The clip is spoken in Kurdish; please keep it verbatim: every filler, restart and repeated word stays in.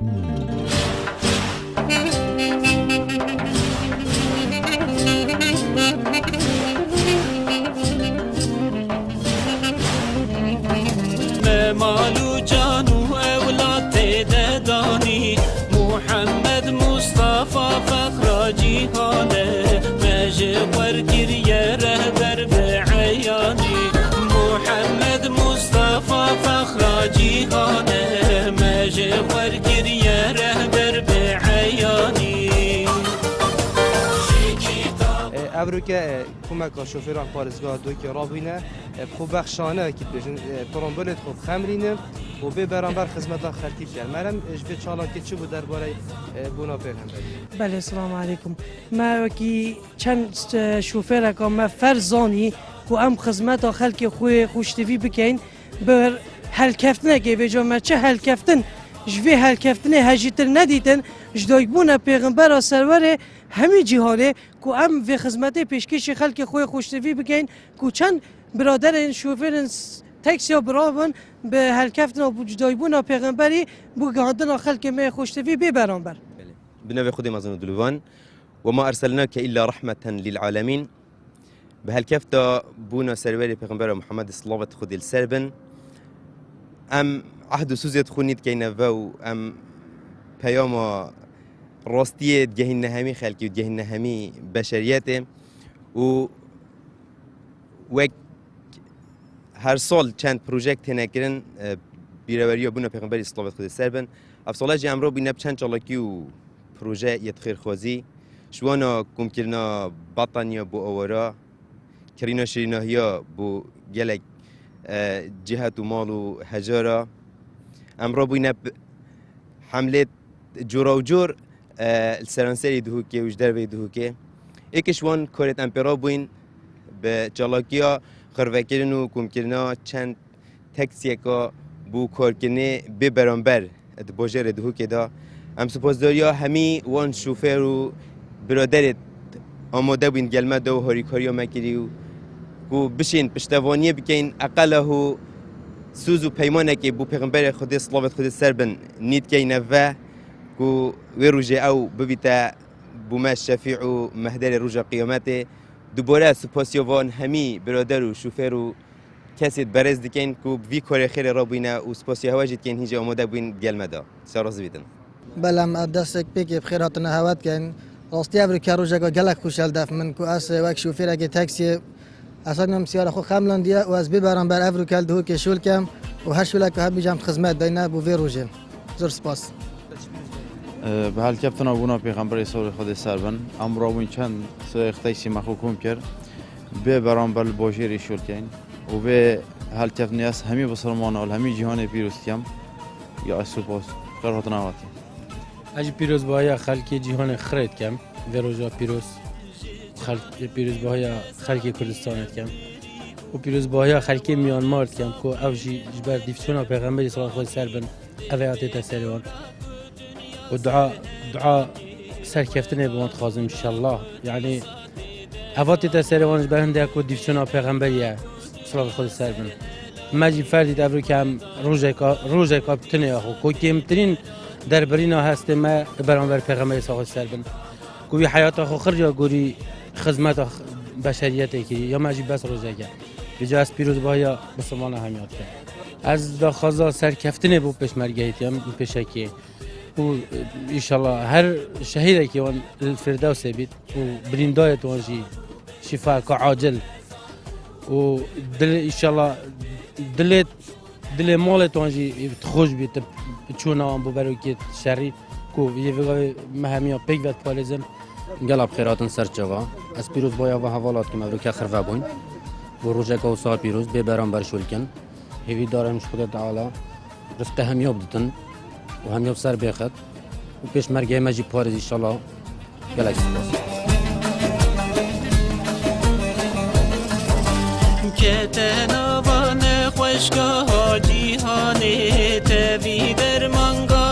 Me mal û can û ewlad tê de danî. Muhammed Mustafa fexra cîhan e. Me ji xwe kiriye rehber bi eyanî. Muhammed Mustafa fexra cîhan e. Me ji xwe kiriye rehber bi eyanî. E, evroke, e, komeka şofêran parêzgeha Dûkê rabûne, e, bi xwe bexşane, ki dibêjin, e, piranberê xwe bixemrînin û bê beramber xizmeta xelkî bikin. Merem, e, ji vê çalakê çi bû derbarê, e, bûna pêxemberî? Belê, selamu aleykum. Me wekî çend, e, şofêreka me ferz zanî ku em xizmeta xelkê xwe xweştivî bikeyn. Bi helkeftinekê vêca me çi helkeftin, ji vê helkeftinê hejîtir nedîtin, ji daykbûna pêxembera serwerê hemî cîhanê ku em vê xizmetê pêşkêşî xelkê xwe xweştivî bikeyn, ku çend biraderên şofêrên s-, taksiya birabin bi helkeftina û bi cudaybûna pêxemberî, bi gihandina xelkê me yê xweştivî bê beramber. Belê. Bi navê Xwedê mezin û dilûvan. Ve ma erselnake illa rahmeten lil alemîn. Bi helkefta bûna serwerê Pêxembera Muhammedê, silavet Xwedê li ser bin, em ehd û sûzê xwe nî dikeyne ve û em peyama rastiyê digehînine hemî xelkî û digehînine hemî beşeriyetê û wek her sal çend projek têne kirin, e, bîreweriya bûna Pêxemberî, silavet Xwedê ser bin. Ev sala jî em rabûyne bi çend çalakî û proje yê xêrxwazî. Ji wana komkirina betaniya bo awara, kirîna şirînahiya bo gelek, e, cihet û mal û hejara. Em rabûyne bi hemlê cora û cor, e, li seranserî Duhokê û ji derveyî Duhokê. Êk ji wan karê em pê rabûyn bi çalakiya xirvekirin û komkirina çend taksiyeka bo karkirinê bê beramber di bajêrê Duhokê de. Em sipasdariya hemî wan şofêr û biraderê amade bûyn gel me de û harîkariya me kirî û ku bişên piştevaniyê bikeyn, eqela hû sûz û peymanekê bo Pêxemberê Xwedê, silavet Xwedê ser bin, nî dikeyne ve ku wê rojê ew bibîte bo me şefî û mehderê roja qiyametê. Dubare sipasiya van hemî birader û şofêr û kesê berêz dikeyn ku bi vî karê xêrê rabûyne û sipasiya hewe jî dikeyn hîn jî amade bûyn gel me de. Ser razî bîtin. Belê, em destek pêkê bi xêr hatine hewe dikeyn. Rastî ev rûke rojeka gelek xweş e li def min ku ez wek şofêrekê taksiyê, ez hemî siyara xwe xemlandiye û ez bê beramber ev rûke li Duhokê şol kem û her şoleka hebî jî em xizmet deyne bo vê rojê. Zor spas. Bi helkeftina bûna Pêxemberê, silavet Xwedê ser bin, em rabûyn çend sirêx taksî me xwe kom kir, bê beramber li bajêrê şol keyn û vê helkeftinê ez hemî bisilmana li hemî cîhanê pîroz dikem. Ya ez spas. Xêr hatina hatî. Ez jî pîrozbahiya xelkê cîhanê xirê dikem. Vê roja pîroz xelk-, pîrozbahiya xelkê Kurdistanê dikem. Û pîrozbahiya xelkê Myanmar dikem ku ew jî ji ber dîfçûna Pêxemberî, silavet Xwedê ser bin, ev ê hatête serê wan. Û dua, dua serkeftinê bi wan dixwazim, înşellah. Yanî, eva tête serê wan ji ber hindek ku dîfçûna Pêxemberî ye, silavet Xwedê ser bin. Me jî ferdî ev rûke em rojeka, rojeka bi tinê ya xwe, ku kêmtirîn derbirîna hestê me li beramber Pêxemberê, silavet Xwedê ser bin, ku wî heyata xwe xirca gorî xizmeta x-, beşeriyetê kirî, ya me jî bes rojek e. Vêca ez pîrozbahiya misilmana hemiya dikim. Ez daxwaza serkeftinê bo pêşmergehê dikim, pêşekê. Û, e, înşallah her şehîdekî wan li Firdewsê bît û birîndayê wan jî şîfayeke acil û dil, înşallah dilê, dilê malê wan jî xweş bît, çûna wan bo berokê şerî ku yê vê gavê me hemiya pêk ve diparêzin. Gela bi xêr hatin ser çava. Ez pîrozbahiya va hevala dikim, ev rûke xirve bûyn. Bo rojeka wisa pîroz bê beramber şol kin. Hêvîdar im ji Xwedê Teala rifqê hemiya biditin û hemiya bi ser bêxit û pêşmergeyê me jî parêz, înşallah. Gelek spas. Kete nava nexweşgeha cîhanê, tevî dermanga